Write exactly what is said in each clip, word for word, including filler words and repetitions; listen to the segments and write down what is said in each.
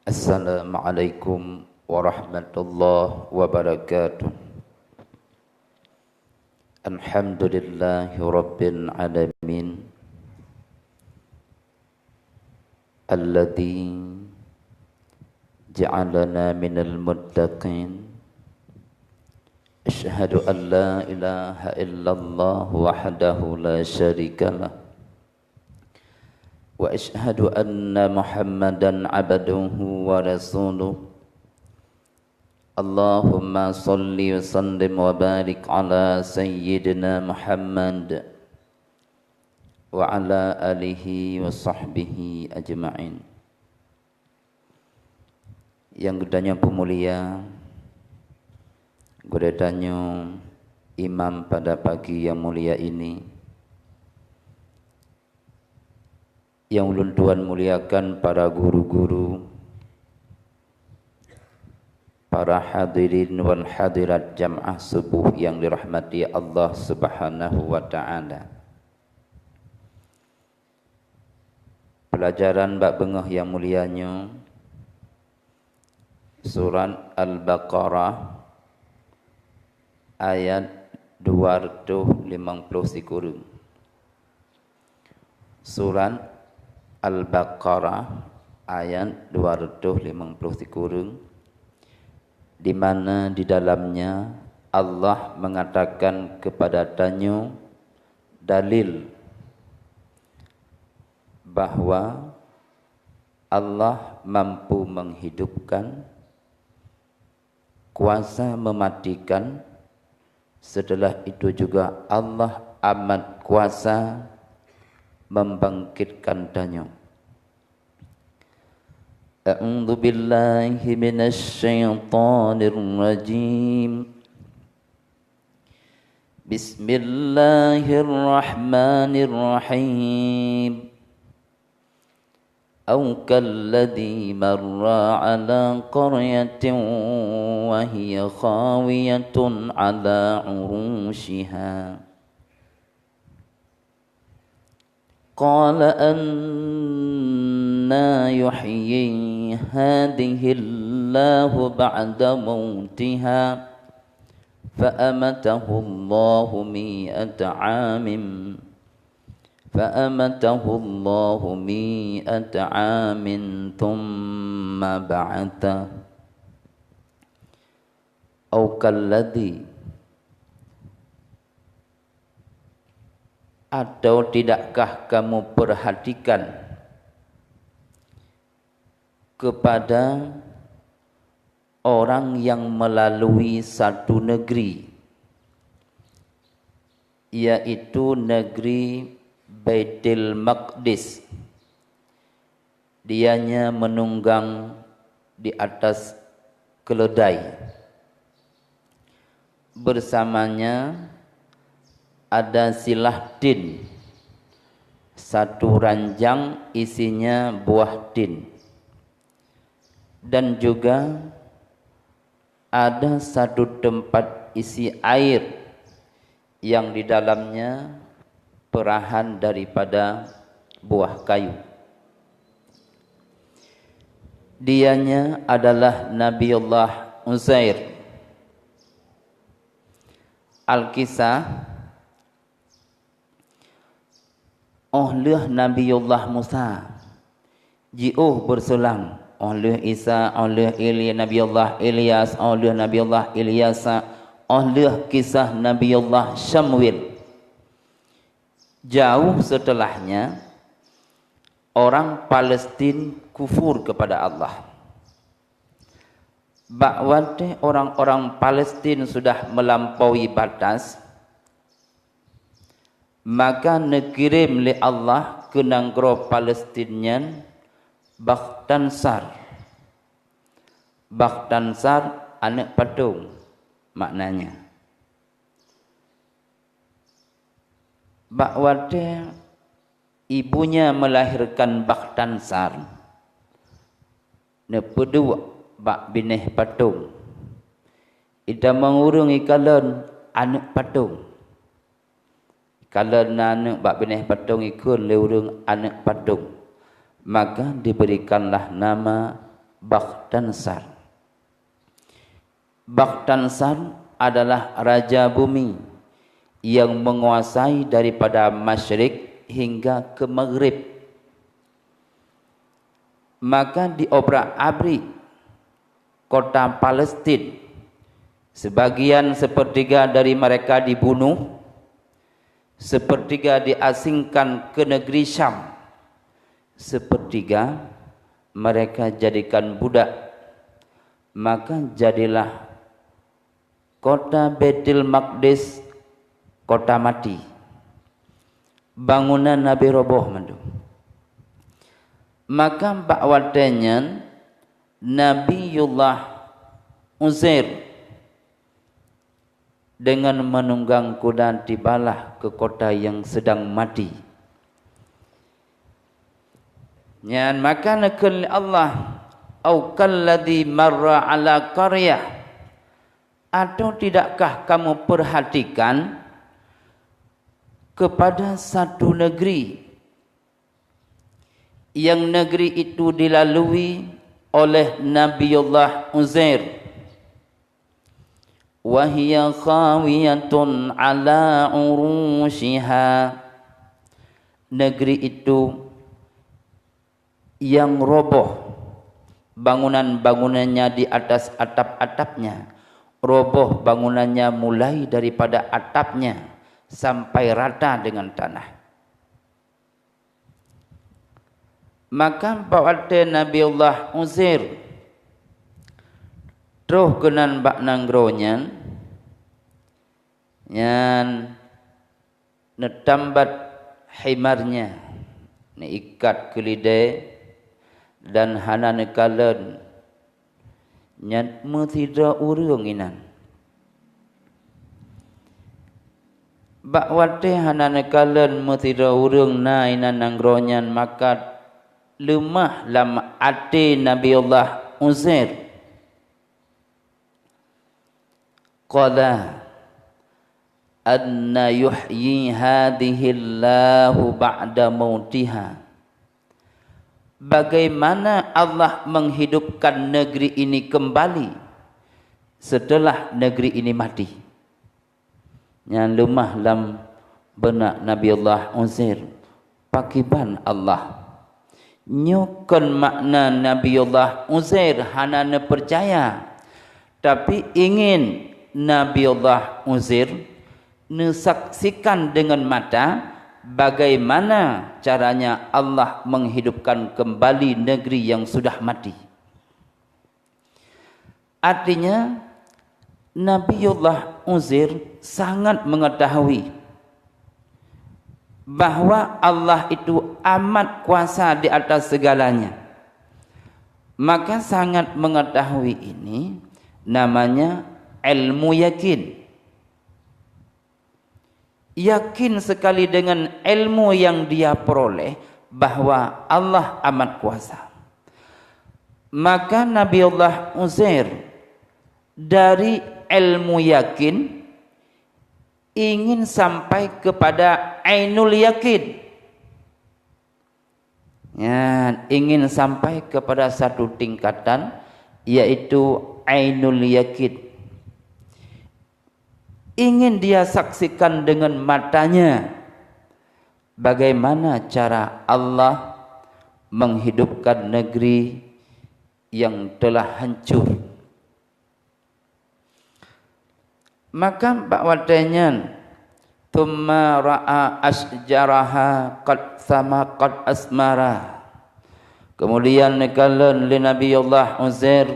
Assalamualaikum warahmatullahi wabarakatuh. Alhamdulillahirabbil alamin. Alladzi ja'alana minal muttaqin. Asyhadu an la ilaha illallah wahdahu la syarikalah. Wa asyhadu anna Muhammadan abduhu wa rasuluh. Allahumma shalli wa sallim wa barik ala sayyidina Muhammad wa ala alihi wa sahbihi ajma'in. Nyang geutanyoe peumulia, geutanyoe imam pada pagi yang mulia ini, nyang ulôn tuan muliakan para guru-guru, para hadirin wal hadirat jamaah subuh yang dirahmati Allah Subhanahu wa Ta'ala. Pelajaran bak beungoh nyang mulia nyoe, Surat Al-Baqarah, ayat dua ratus limong puluh sikureueng. Surat Al-Baqarah, ayat dua ratus limong puluh sikureueng, di mana di dalamnya Allah mengatakan kepada tanyoe dalil bahwa Allah mampu menghidupkan, kuasa mematikan, setelah itu juga Allah amat kuasa membangkitkan tanyoe. A'udzu billahi minasy syaithanir rajim. Bismillahirrahmanirrahim. Au kalladzi marra ala qaryatin wa hiya khawiyatun ala urusyiha. Qala anna yuhyi hadhihi Allahu ba'da mautiha, fa amatahu Allahu mi'ata 'amin, fa amatahu Allahu mi'ata 'amin tsumma ba'atsah. Au kalladzi, atau tidakkah kamu perhatikan kepada orang yang melalui satu negeri, yaitu negeri Baitul Maqdis. Dianya menunggang di atas keledai. Bersamanya ada silah tin, satu ranjang isinya buah tin, dan juga ada satu tempat isi air yang di dalamnya perahan daripada buah kayu. Dianya adalah Nabiullah Uzair. Alkisah, óh lheueh Nabiullah Musa jiôh beureusulang, óh lheueh Isa, óh lheueh Ili-, Nabiullah Ilyas, óh lheueh Nabiullah Ilyasa, óh lheueh kisah Nabiullah Samuel. Jauh setelahnya, orang Palestin kufur kepada Allah. Bak watée orang-orang Palestin sudah melampaui batas, maka neukirém lé Allah keu nanggroe Palestin nyan Bakhtansar. Bakhtansar aneuëk patong maknanya. Bak watée ibunya melahirkan Bakhtansar, neupeuduek bak binéh patong. Itamong ureuëng ikalon aneuëk patong. Ikalon aneuëk bak binéh patong, ikheun lé ureuëng aneuëk patong. Maka diberikanlah nama Bakhtansar. Bakhtansar adalah raja bumi yang menguasai daripada masyrik hingga ke maghrib. Maka diobrak-abrik kota Palestin. Sebagian sepertiga dari mereka dibunuh, sepertiga diasingkan ke negeri Syam, sepertiga mereka jadikan budak. Maka jadilah kota Baitul Maqdis kota mati. Bangunan Nabi roboh mandum. Maka bak watée nyan, Nabiullah Uzair dengan menunggang kuda tibalah ke kota yang sedang mati. Nyan maka neukheun lé Allah, "Au kalladzi marra ala qaryah." Atau tidakkah kamu perhatikan kepada satu negeri yang negeri itu dilalui oleh Nabiullah Uzair? "Wa hiya khawiyatun ala urusyiha." Negeri itu yang roboh bangunan-bangunannya di atas atap-atapnya, roboh bangunannya mulai daripada atapnya sampai rata dengan tanah. Maka bak watée Nabiullah Uzair troh keunan bak nanggroe nyan, nyan neutambat himarnya, neuikat keu lidée, dan hana neukalon nyan meusidroe ureuëng inan. Bak watée hana neukalon meusidroe ureuëng na inan nanggroe nyan, maka leumah lam até Nabiullah Uzair. Qala, "Anna yuhyi hadhihillahu ba'da mautiha?" Bagaimana Allah menghidupkan negeri ini kembali setelah negeri ini mati? Nyan leumah lam beunak Nabiullah Uzair. Pakiban Allah. Nyoe kon makna Nabiullah Uzair hana neupeucaya, tapi ingin Nabiullah Uzair neusaksikan dengan mata bagaimana caranya Allah menghidupkan kembali negeri yang sudah mati. Artinya, Nabiullah Uzair sangat mengetahui bahwa Allah itu amat kuasa di atas segalanya. Maka sangat mengetahui ini namanya ilmu yakin. Yakin sekali dengan ilmu yang dia peroleh bahwa Allah amat kuasa. Maka Nabiullah Uzair dari ilmu yakin ingin sampai kepada ainul yakin. Ya, ingin sampai kepada satu tingkatan, yaitu ainul yakin. Ingin dia saksikan dengan matanya bagaimana cara Allah menghidupkan negeri yang telah hancur. Maka bak watée nyan, "Tsumma ra'a asjaraha qad sama qad asmara." Kemudian neukalon lé Nabi Allah Uzair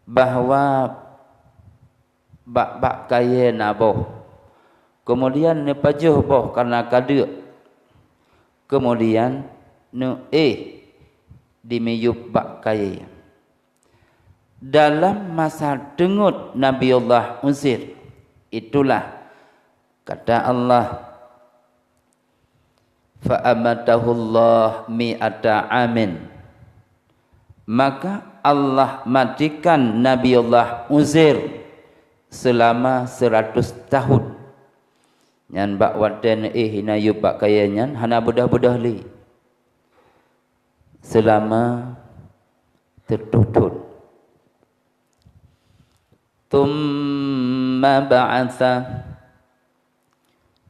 bahwa bak-bak kayée na boh. Kemudian neupajoh boh karna ka deuk. Kemudian neuéh di miyueb bak kayée. Dalam masa teungeut Nabi Allah Uzair, itulah kata Allah, "Fa amatahullah mi'ata amin." Maka Allah matikan Nabi Allah Uzair selama seratus tahun. Nyan bak watée neuéh na yub bak kayée nyan hana beudôh-beudôh lé. Selama Sireutôh thôn. Tsumma ba'atsa.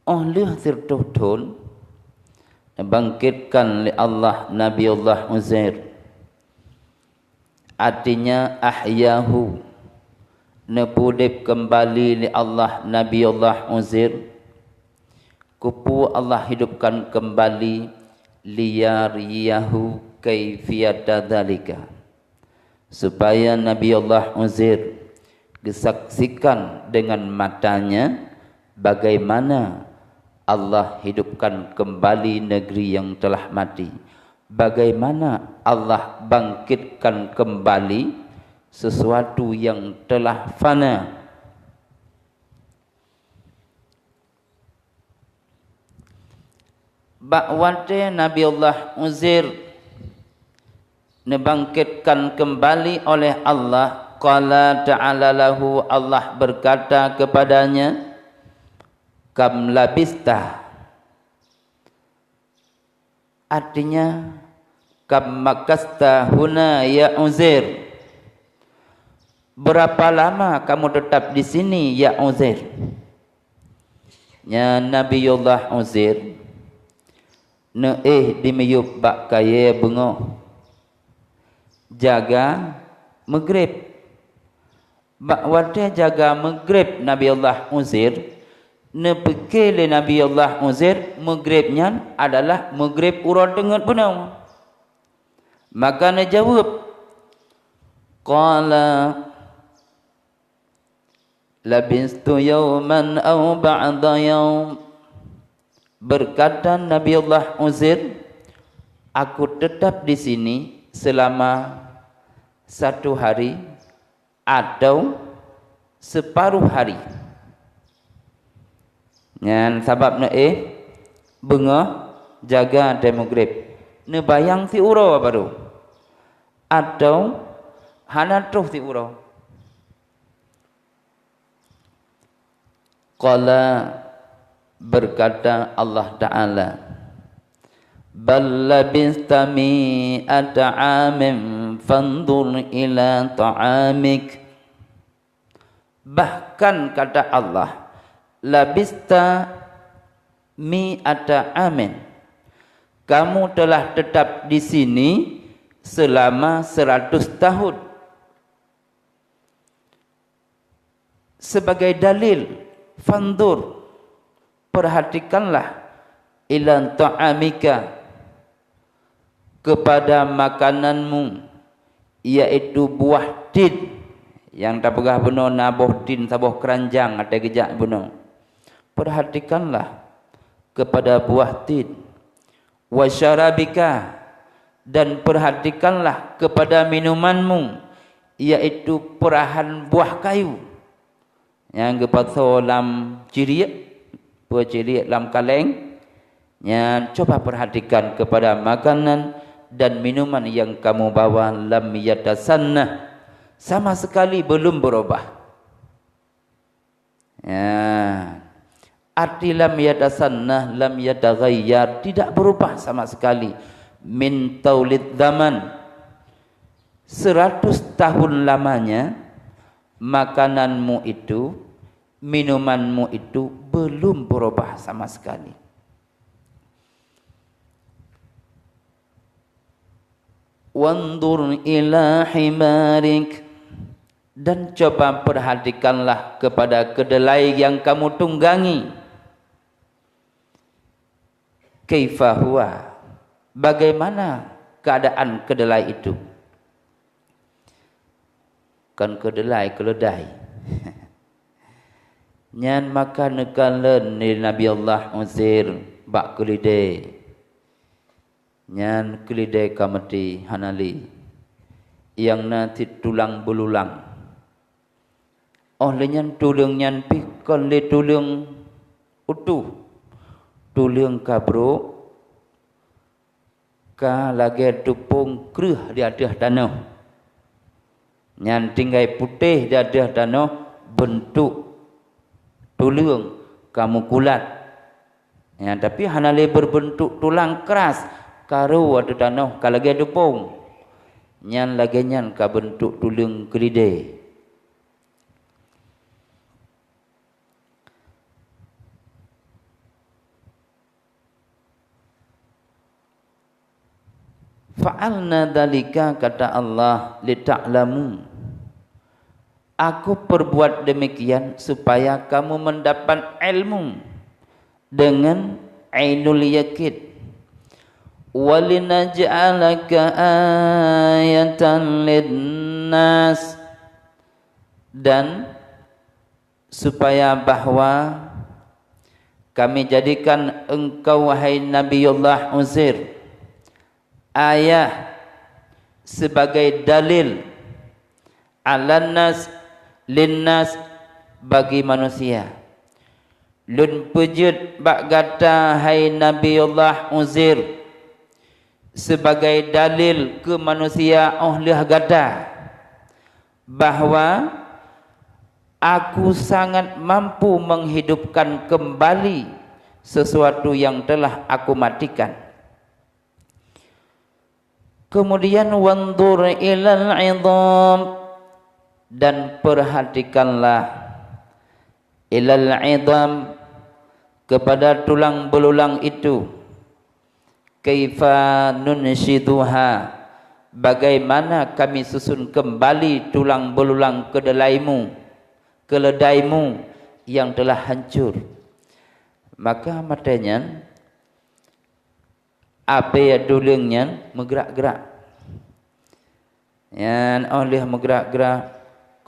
Óh lheueh sireutôh thôn, neubangkitkan lé Allah Nabiullah Uzair. Artinya, ahyahu, neupeudeb keumbali lé Allah Nabiullah Uzair. Keupeue Allah hidupkan keumbali? Liyariyahu kaifiyata dzalika. Supaya Nabi Allah Uzair geusaksikan dengan matanya bagaimana Allah hidupkan kembali negeri yang telah mati, bagaimana Allah bangkitkan kembali sesuatu yang telah fana. Bak watée Nabi Allah Uzair neubangkitkan keumbali oleh Allah, qala ta'ala lahu, Allah beukata keupadanya, "Kam labista?" Artinya, "Kam makasta huna ya Uzair?" Berapa lama kamu tetap di sini, ya Uzair? Nyan Nabiullah Uzair neuéh dimiyueb bak kayée beungoh, jaga Maghrib. Bak watée jaga Maghrib Nabi Allah Uzair, neupike lé Nabi Allah Uzair Maghrib nyan adalah Maghrib uroe teungeut bunoe. Maka neujaweueb, qala, "Labistu yauman au ba'da yaum." Berkata Nabi Allah Uzair, "Aku tetap di sini selama satu hari atau separuh hari." Nyan sabab neuéh beungoh jaga watée Maghrib. Neubayang siuroe barô, atau hana troh siuroe. Qala, berkata Allah Ta'ala, "Bal labista mi'ata amin fanzur ila ta'amik." Bahkan kata Allah, "Labista mi'ata amin." Kamu telah tetap di sini selama seratus tahun. Sebagai dalil, fanzur, perhatikanlah, ila ta'amika, kepada makananmu, yaitu buah tin. Nyang tapeugah bunoe na boh tin saboh keuranjang watée geujak bunoe. Perhatikanlah kepada buah tin. Wa syarabika, dan perhatikanlah kepada minumanmu, yaitu peurahan buah kayu. Nyang geupasoe lam ciriek, peue ciriek lam kaleng, nyan coba perhatikan kepada makanan dan minuman yang kamu bawa, lam yatasannah, sama sekali belum berubah. Ya. Arti lam yatasannah, lam yataghayyar, tidak berubah sama sekali. Min taulid zaman, seratus tahun lamanya, makananmu itu, minumanmu itu belum berubah sama sekali. Wanzur ila himarik, dan coba perhatikanlah kepada kedelai yang kamu tunggangi. Kaifa huwa, bagaimana keadaan kedelai itu? Kon kedelai, keuleudai. Nyan maka neukalon lé Nabi Allah Uzair bak keulidée. Nyan keulidée ka maté hana lé, nyang na cit tulang beululang. Óh lheueh nyan tuleueng nyan pih kon lé tuleueng utoh, tuleueng ka brok, ka lagée tupông kreueh di ateueh tanoh. Nyan tinggai putéh di ateueh tanoh, beuntuk tuleueng ka meukulat. Nyan, tapi hana lé beureubeuntuk tulang kras, ka ro ateueh tanoh ka lagée tupông. Nyan lagée nyan ka beuntuk tuleueng keulidée. "Fa'alna dzalika," kata Allah, "lita'lamu." Aku perbuat demikian supaya kamu mendapat ilmu dengan ainul yakin. "Walinaj'alaka ayatan linnas," dan supaya bahwa Kami jadikan engkau, wahai Nabiullah Uzair, ayah, sebagai dalil, alannas, linnas, bagi manusia. Lôn peujeuet bak gata, hai Nabiullah Uzair, sebagai dalil keu manusia óh lheueh gata, bahwa Aku sangat mampu menghidupkan kembali sesuatu yang telah Aku matikan. Kemudian, "Wanzur ilal idham," dan perhatikanlah, ilal idham, kepada tulang belulang itu. "Kaifa nunsyizuha," bagaimana Kami susun kembali tulang beululang keudeulaimu, keuleudaimu nyang telah hancur. Maka maté nyan, abée tuleueng nyan meugrak-grak. Nyan óh lheueh meugrak-grak,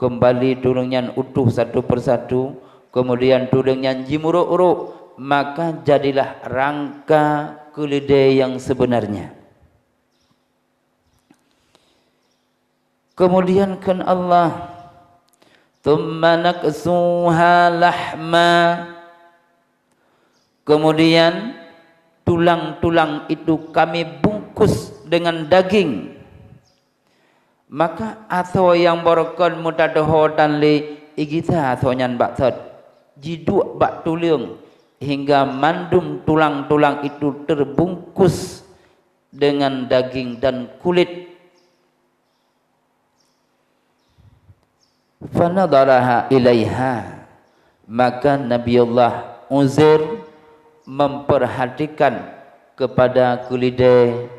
keumbali tuleueng nyan utoh satu persatu, keumudian tuleueng nyan jimurok-urok, maka jadilah rangka keuleudée nyang seubeunarnya. Keumudian kheun Allah, "Tsumma naksuha lahma." Kemudian, tulang-tulang itu Kami bungkus dengan daging. Maka asoe nyang barokon meutadoho tan lé, igisa asoe nyan bak sot, jiduek bak tuleueng, hingga mandum tulang-tulang itu terbungkus dengan daging dan kulit. "Fanadharaha ilaiha," maka Nabiullah Uzair memperhatikan kepada keuleudée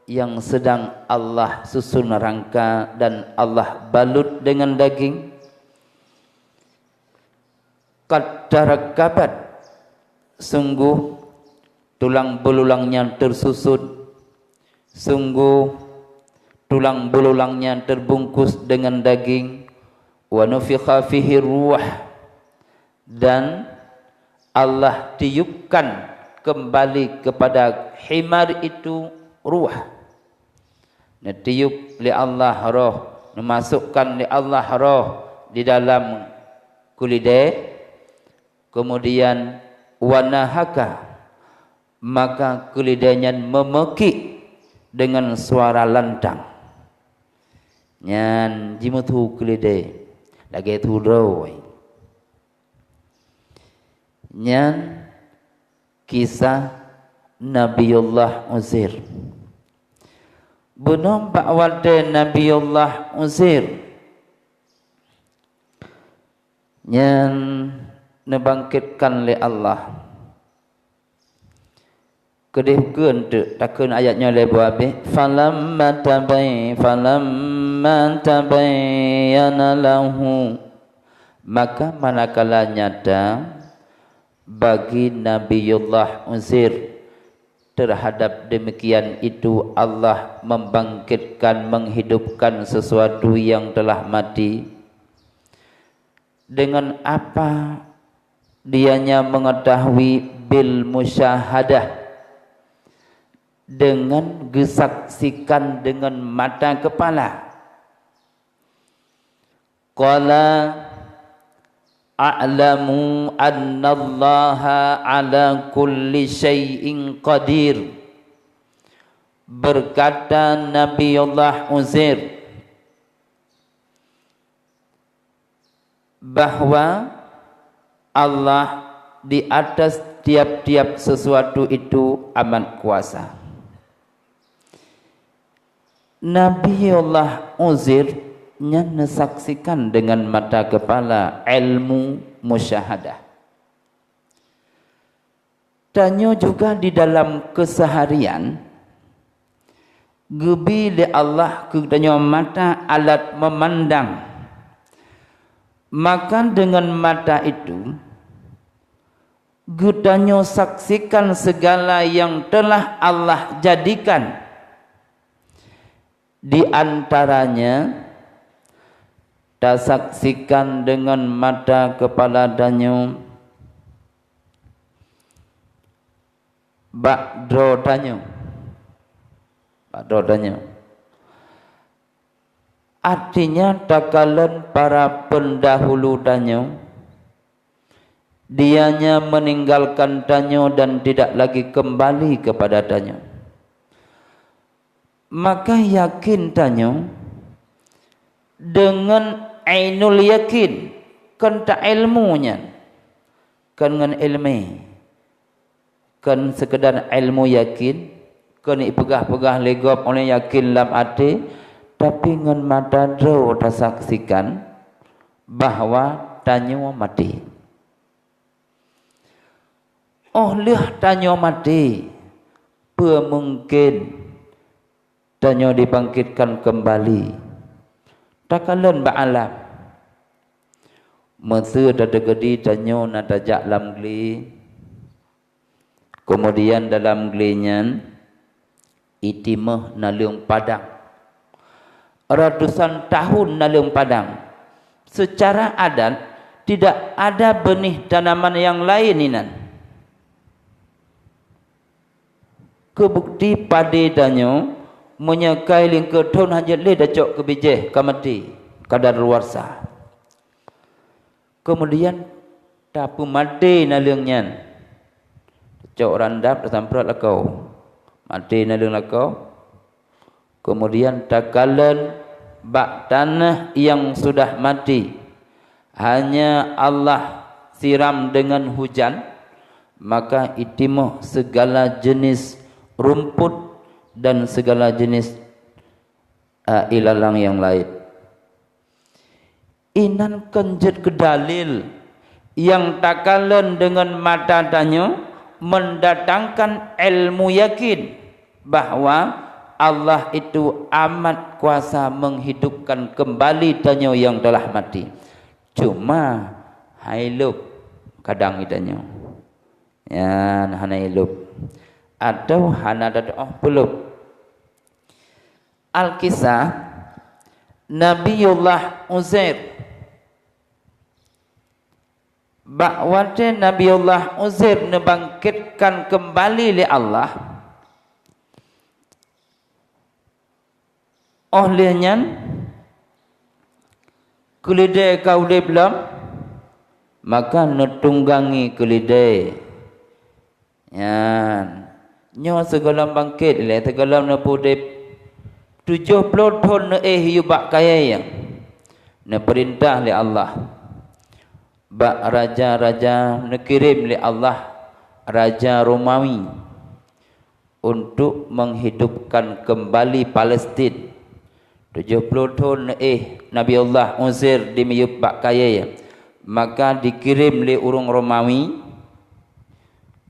nyang sedang Allah susun rangka dan Allah balut dengan daging. "Qad tarakkabat," sungguh tulang beululang nyan teususun, sungguh tulang beululang nyan teubungkus deungon daging, "wa nufikha fihi ruh," dan Allah tiupkan keumbali keupada himar itu ruh. Neutiup lé Allah roh, neumasukkan lé Allah roh di dalam keuleudée, keumudian, "wa nahaka," maka keuleudée nyan meumeukik deungon suara lantang. Nyan jimeuthu keuleudée lagée thu droe. Nyan kisah Nabiullah Uzair. Bunoe bak watée Nabiullah Uzair nyan neubangkitkan lé Allah. Keudeh keu eunteuk takheun ayat nyoe lé boh abéh, "Falamma tabai-, falamma tabayyana lahu," maka manakala nyata bagi Nabiullah Uzair, terhadap demikian itu Allah membangkitkan, menghidupkan sesuatu yang telah mati. Dengan apa dianya mengetahui? Bil musyahadah, dengan geusaksikan dengan mata kepala. Qala, "A'lamu annallaha ala kulli syai'in qadir." Berkata Nabiullah Uzair bahwa Allah di atas tiap-tiap sesuatu itu amat kuasa. Nabiullah Uzair nyan neusaksikan deungon mata keupala ilmu musyahadah. Tanyoe juga di dalam keuseuharian geubi lé Allah keu tanyoe mata alat meumandang. Maka deungon mata itu geutanyoe saksikan segala nyang telah Allah jadikan. Di antaranya, tasaksikan deungon mata keupala tanyoe, bak droe tanyoe. Bak droe tanyoe. Artinya, takalon para peundahulu tanyoe, dianya meninggalkan tanyoe dan tidak lagi kembali kepada tanyoe. Maka yakin tanyoe deungon ainul yakin, kon ta ilmu nyan, kon ngon ilmé, kon seukeudar ilmu yakin, kon ipeugah-peugah lé gob ulèe yakin lam até, tapi ngon mata droe tasaksikan bahwa tanyoe maté. Óh lheueh tanyoe maté, peue mungken tanyoe dibangkitkan keumbali? Takalon bak alam. Meuseu tateukeudi tanyoe na tajak lam glé, keumudian dalam glé nyan itimoh naleueng padang. Ratusan tahun naleueng padang. Secara adat, tidak ada benih tanaman yang lain inan. Keu bukeuti padé tanyoe, meunyoe kai lingkeu thon hana jeuet lé tacok keu bijéh, ka maté, kadaluwarsa. Keumudian tapeumaté naleueng nyan. Tacok randap, tasamprot lakoe. Maté naleueng lakoe. Keumudian takalon bak tanoh nyang sudah maté. Hanya Allah siram deungon hujan, maka itimoh segala jenis rumput dan segala jenis, a, ilalang nyang laén. Inan kon jeuet keu dalil nyang takalon deungon mata tanyoe mendatangkan ilmu yakin bahwa Allah itu amat kuasa menghidupkan kembali tanyoe nyang telah mati. Cuma, hai lôb kadang geutanyoe. Nyan hana ilôb. Atau hana tatu'oh peulôb. Alkisah, Nabiullah Uzair. Bak watée Nabiullah Uzair neubangkitkan keumbali lé Allah, óh lheueh nyan keuleudée ka udeb lom, maka neutunggangi keuleudée. Nyan, nyoe sigohlom bangkét ilée, sigohlom neupeuudeb. Tujoh ploh thon neuéh yub bak kayée nyan, neupeurintah lé Allah bak raja-raja, neukirém lé Allah raja Romawi untuk menghidupkan kembali Palestin. Tujoh ploh thon neuéh Nabi Allah Uzair dimiyub bak kayée, maka dikirém lé ureuëng Romawi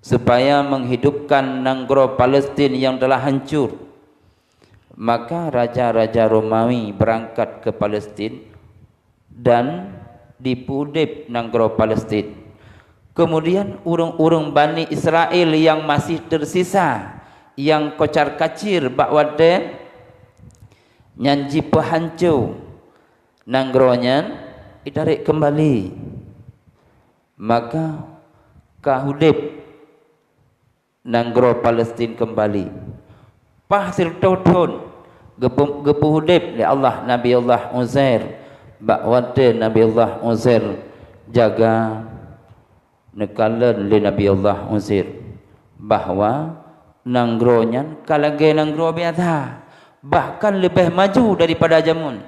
supaya menghidupkan nanggroe Palestin yang telah hancur. Maka raja-raja Romawi beurangkat keu Palestin dan dipeuudeb nanggroe Palestin. Keumudian, ureuëng-ureuëng Bani Israel nyang masih teusisa, nyang kocar-kacir bak watée nyan jipeuhanco nanggroe nyan, jitarek keumbali. Maka ka udeb nanggroe Palestin keumbali. Paih sireutôh thon geupeu-, geupeuudeb lé Allah Nabi Allah Uzair. Bak watée Nabi Allah Uzair jaga, neukalon lé Nabi Allah Uzair bahwa nanggroe nyan ka lagée nanggroe biasa, bahkan leubeh maju daripada jameun.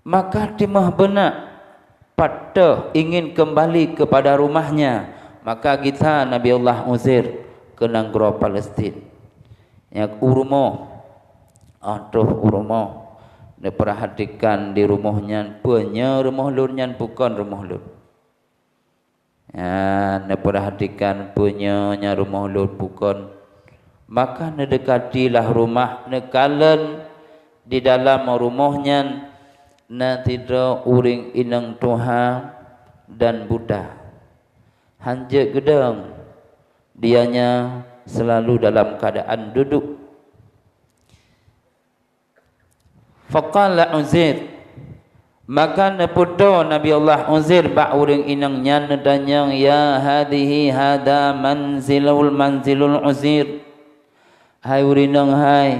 Maka timah beunak pat teuh ingin keumbali keupada rumahnya, maka gisa Nabi Allah Uzair keu nanggroe Palestin. Nyang u rumoh, Ateueh u rumoh, neupeurhatikan di rumoh nyan peue nyoe rumoh lôn nyan bukon rumoh lôn. Nyan neupeurhatikan peue nyoe nyan rumoh lôn bukon. Maka neudeukatilah rumah, neukalon di dalam rumoh nyan na sidroe ureuëng inong tuha dan buta. Hanjeuet geudong, dianya selalu dalam keadaan duduk. Faqala Uzair, maka neupeutoe Nabi Allah Uzair bak ureuëng inong nyan neutanyong, "Ya hadhihi hadha manzilul manzilul Uzair." Hai ureuëng inong hai,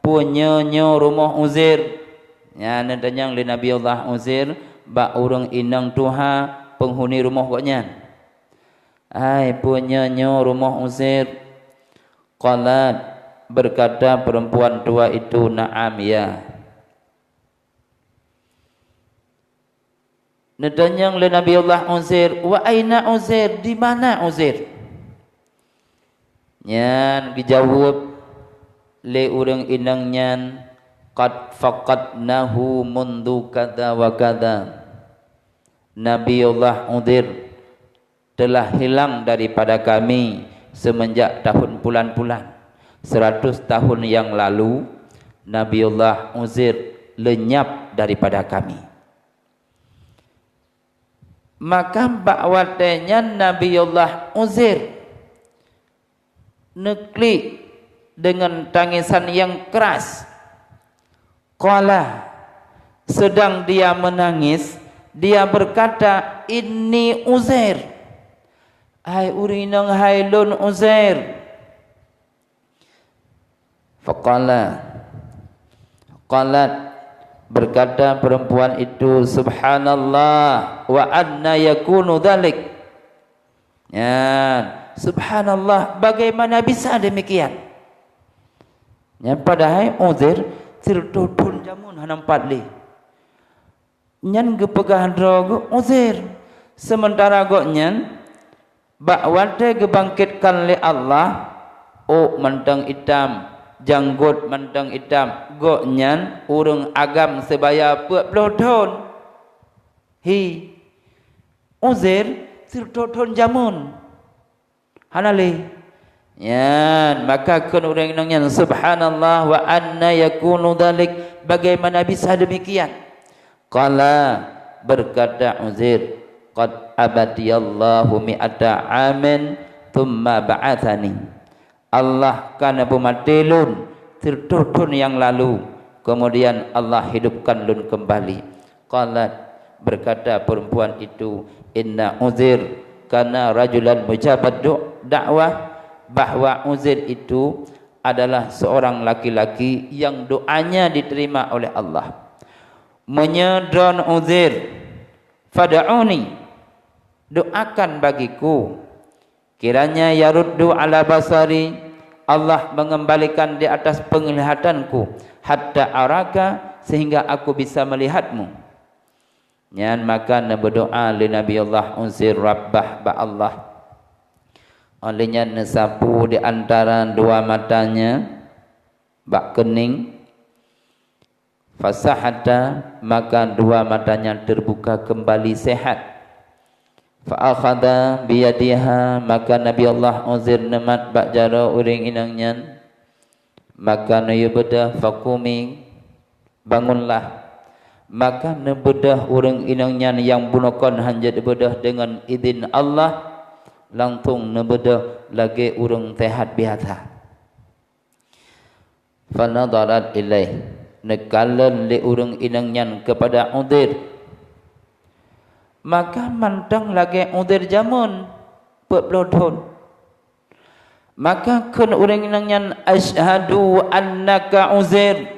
peue nyoe nyoe rumoh Uzair? Nyan neutanyong lé Nabi Allah Uzair bak ureuëng inong tuha peunghuni rumoh gobnyan. Hai peue nyoe nyoe rumoh Uzair? Qalat, berkata perempuan tua itu, "Na'am, ya." Neutanyong lé Nabi Allah Uzair, "Wa aina Uzair? Di mana Uzair?" Nyan geujaweueb lé ureuëng inong nyan, "Qad faqadnahu mundu kada wa kada." Nabi Allah Uzair telah hilang daripada kami semenjak tahun bulan-bulan. Seratus tahun yang lalu, Nabiullah Uzair lenyap daripada kami. Maka bak watée nyan Nabiullah Uzair neuklik dengan tangisan yang keras. Qala, sedang dia menangis, dia berkata, "Inni Uzair." Hai ureuëng inong, hai lôn Uzair. Faqala, qalat, berkata perempuan itu, "Subhanallah, wa anna yakunu dzalik?" Nyan, subhanallah, bagaimana bisa demikian? Nyan padahai Uzair siratoh thon jameun hana meupat lé. Nyan geupeugah droe geuh Uzair, seumeuntara gobnyan bak watée geubangkitkan lé Allah, ôk mantong itam, janggot mantong itam, gobnyan ureuëng agam seubaya peuet ploh thon. Hi, Uzair siratoh thon jameun hana lé. Nyan, maka kheun ureuëng inong nyan, "Subhanallah, wa anna yakunu dzalik? Bagaimana bisa demikian?" Qala, berkata Uzair, "Qad amatniyallahu mi'ata amin, tsumma ba'atsani." Allah ka neupeumaté lôn siratoh thon nyang lalu, keumudian Allah hidupkan lôn keumbali. Qalat, berkata perempuan itu, "Inna Uzair kana rajulan mujabad du-, dakwah," bahwa Uzair itu adalah seorang laki-laki yang doanya diterima oleh Allah. Meunyoe droen Uzair, "Fad'uni, doakan bagiku." Kiranya yaruddu ala basari, Allah mengembalikan di atas penglihatanku, hatta araka, sehingga aku bisa melihatmu. Nyan maka neubeudoa lé Nabi Allah Uzair rabbah bak Allah. Oleh nyan neusapu di antara dua matanya bak keuning, fasahata, maka dua matanya terbuka kembali sehat. Fa akhadha biyadiha, maka Nabi Allah Uzair neumat bak jaroe ureuëng inong nyan, maka neuyue beudôh, "Faqumi, bangunlah." Maka neubeudôh ureuëng inong nyan nyang bunoe kon hanjeuet beudôh deungon idhin Allah, langsong neubeudôh lagée ureuëng sehat biasa. Fanadharat ilaih, neukalon lé ureuëng inong nyan keupada Uzair. Maka mantong lagée Uzair jameun peuet ploh thon. Maka kheun ureuëng inong nyan, "Asyhadu annaka Uzair."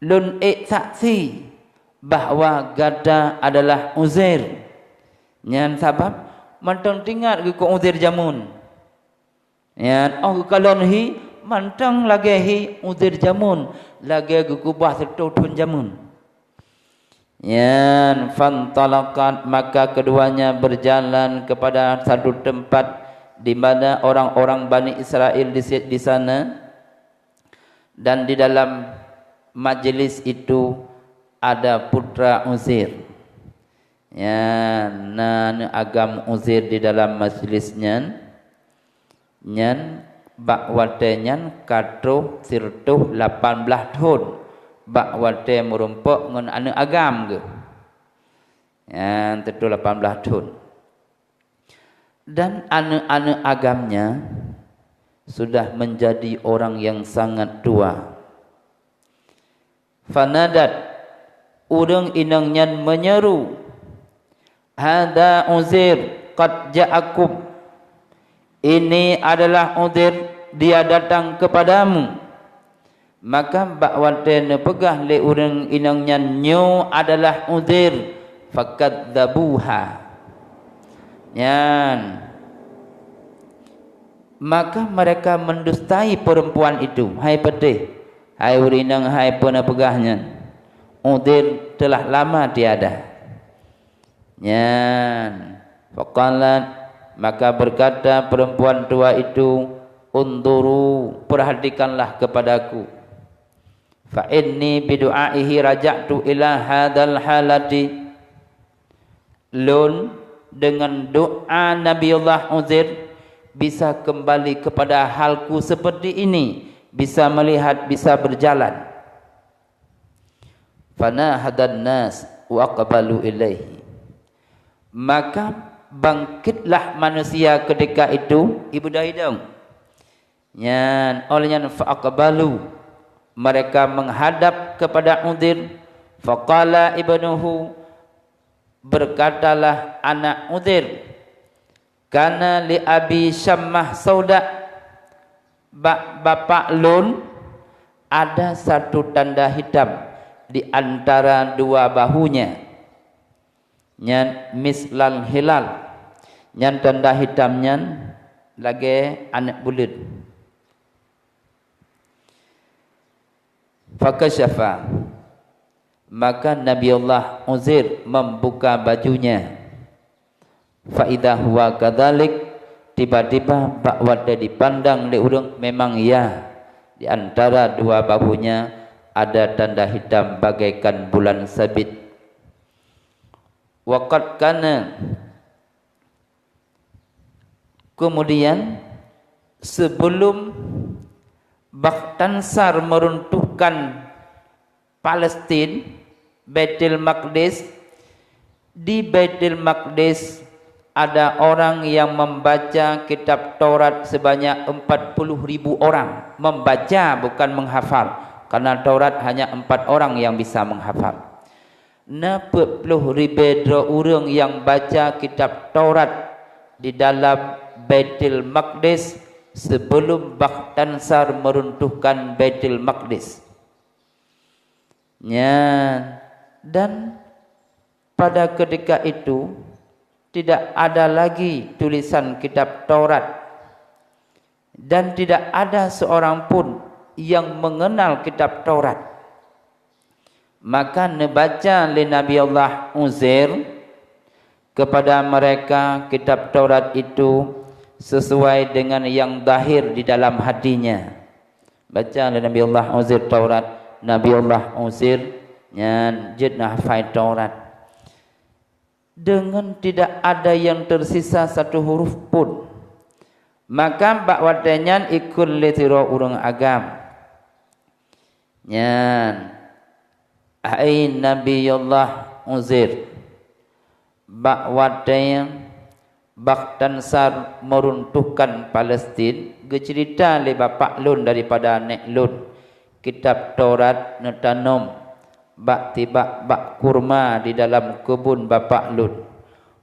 Lôn ék saksi bahwa gata adalah Uzair. Nyan sabab mantong teuingat geuh keu Uzair jameun. Nyan, óh geukalon hi, mantong lagée hi Uzair jameun, lagée geukeubah siratoh thon jameun. Nyan, fantalaqat, maka keduanya berjalan kepada satu tempat di mana orang-orang Bani Israel di si-, di sana. Dan di dalam majlis itu ada putra Uzair. Ya, na aneuëk agam Uzair di dalam majlis nyan. Nyan bak watée nyan ka troh siratoh lapan blaih thon, bak watée meurumpok ngon aneuëk agam geuh. Nyan siratoh lapan blaih thon. Dan aneuëk-aneuëk agamnya sudah menjadi orang yang sangat tua. Fanadat, ureuëng inong nyan meunyeru, "Hada Uzair qad ja'akum." Ini adalah Uzair, dia datang kepadamu. Maka bak watée neupeugah lé ureuëng inong nyan, "Nyoe adalah Uzair," fakadzabuha. Nyan, maka mereka mendustai perempuan itu. Hai peudeh, hai ureuëng inong, hai peue neupeugah nyan, Uzair telah lama tiada. Nyan, faqalat, maka berkata perempuan tua itu, "Unzuru, perhatikanlah kepadaku. Fa inni bidu'aihi raja'tu ila hadzal halati." Lôn dengan doa Nabiullah Uzair bisa kembali kepada halku seperti ini, bisa melihat, bisa berjalan. Fanahadan nas wa aqbalu ilaihi. Maka bangkitlah manusia ketika itu, ibu dah hidong. Nyan, oleh nyan, fa aqbalu, mereka menghadap kepada Uzair. Faqala ibnuhu, berkatalah anak Uzair, "Kana li abi syammah sauda," bak bapak lôn ada satu tanda hitam di antara dua bahunya. Nyan mislal hilal. Nyan tanda hitam nyan lagée aneuëk buleuen. Fakasyafa. Maka Nabiullah Uzair membuka bajunya. Fa idza huwa kadzalik, tiba-tiba bak watée dipandang lé ureuëng, memang ya, di antara dua bahunya ada tanda hitam bagaikan bulan sabit. Wa qad kana, kemudian sebelum Bakhtansar meruntuhkan Palestin, Baitul Maqdis, di Baitul Maqdis ada orang yang membaca kitab Taurat sebanyak empat puluh ribu orang. Membaca, bukan menghafal, karena Taurat hanya empat orang yang bisa menghafal. Na peuet ploh ribée droe ureuëng nyang baca kitab Taurat di dalam Baitul Maqdis sebelum Bakhtansar meruntuhkan Baitul Maqdis. Nyan, dan pada ketika itu tidak ada lagi tulisan kitab Taurat. Dan tidak ada seorang pun yang mengenal kitab Taurat. Maka neubaca lé Nabi Allah Uzair kepada mereka kitab Taurat itu sesuai dengan yang zahir di dalam hatinya. Baca lé Nabi Allah Uzair Taurat, Nabi Allah Uzair nyan jeuet neuhafai Taurat. Deungon tidak ada nyang teusisa satu huruf pun. Maka bak watée nyan ikheun lé sidroe ureuëng agam. Nyan, hai Nabi Allah Uzair, bak watée Bakhtansar meruntuhkan Palestin, geuceurita lé bapak lôn daripada nék lôn, kitab Taurat neutanom bak tibak bak kurma di dalam keubun bapak lôn.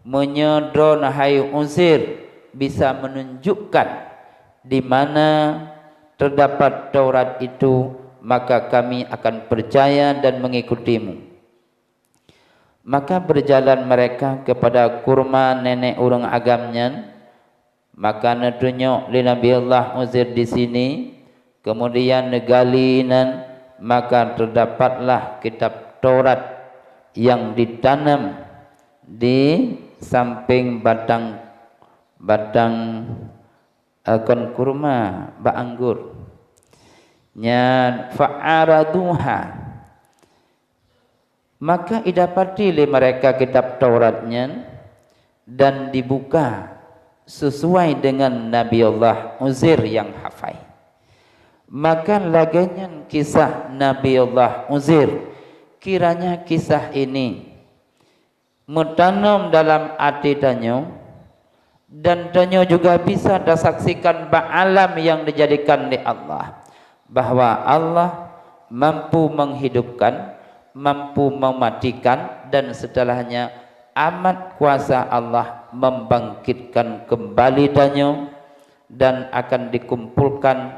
Meunyoe droeneuh hai Uzair bisa menunjukkan di mana terdapat Taurat itu, maka kami akan percaya dan mengikutimu. Maka berjalan mereka kepada kurma nenek ureuëng agam nyan, maka neutunyok lé Nabi Allah Uzair di sini, kemudian neugali nan, maka terdapatlah kitab Taurat yang ditanam di samping batang, batang, eh, kon kurma, bak anggur. Nyan fa'araduha. Maka idapati lé mereka kitab Taurat nyan dan dibuka sesuai dengan Nabi Allah Uzair yang hafai. Maka lagée nyan kisah Nabi Allah Uzair. Kiranya kisah ini meutanom dalam até tanyoe, dan tanyoe juga bisa tasaksikan bak alam yang dijadikan lé Allah, bahwa Allah mampu menghidupkan, mampu mematikan, dan setelahnya amat kuasa Allah membangkitkan kembali tanyoe dan akan dikumpulkan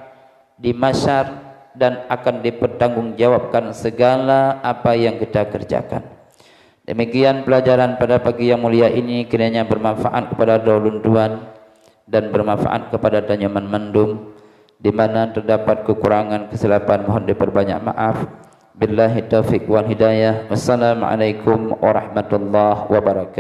di mahsyar dan akan dipertanggungjawabkan segala apa yang kita kerjakan. Demikian pelajaran pada pagi yang mulia ini, kiranya bermanfaat kepada ulôn tuan dan bermanfaat kepada tanyoe mandum. Di mana terdapat kekurangan, kesilapan, mohon diperbanyak maaf. Billahi taufiq wal hidayah. Wassalamualaikum warahmatullahi wabarakatuh.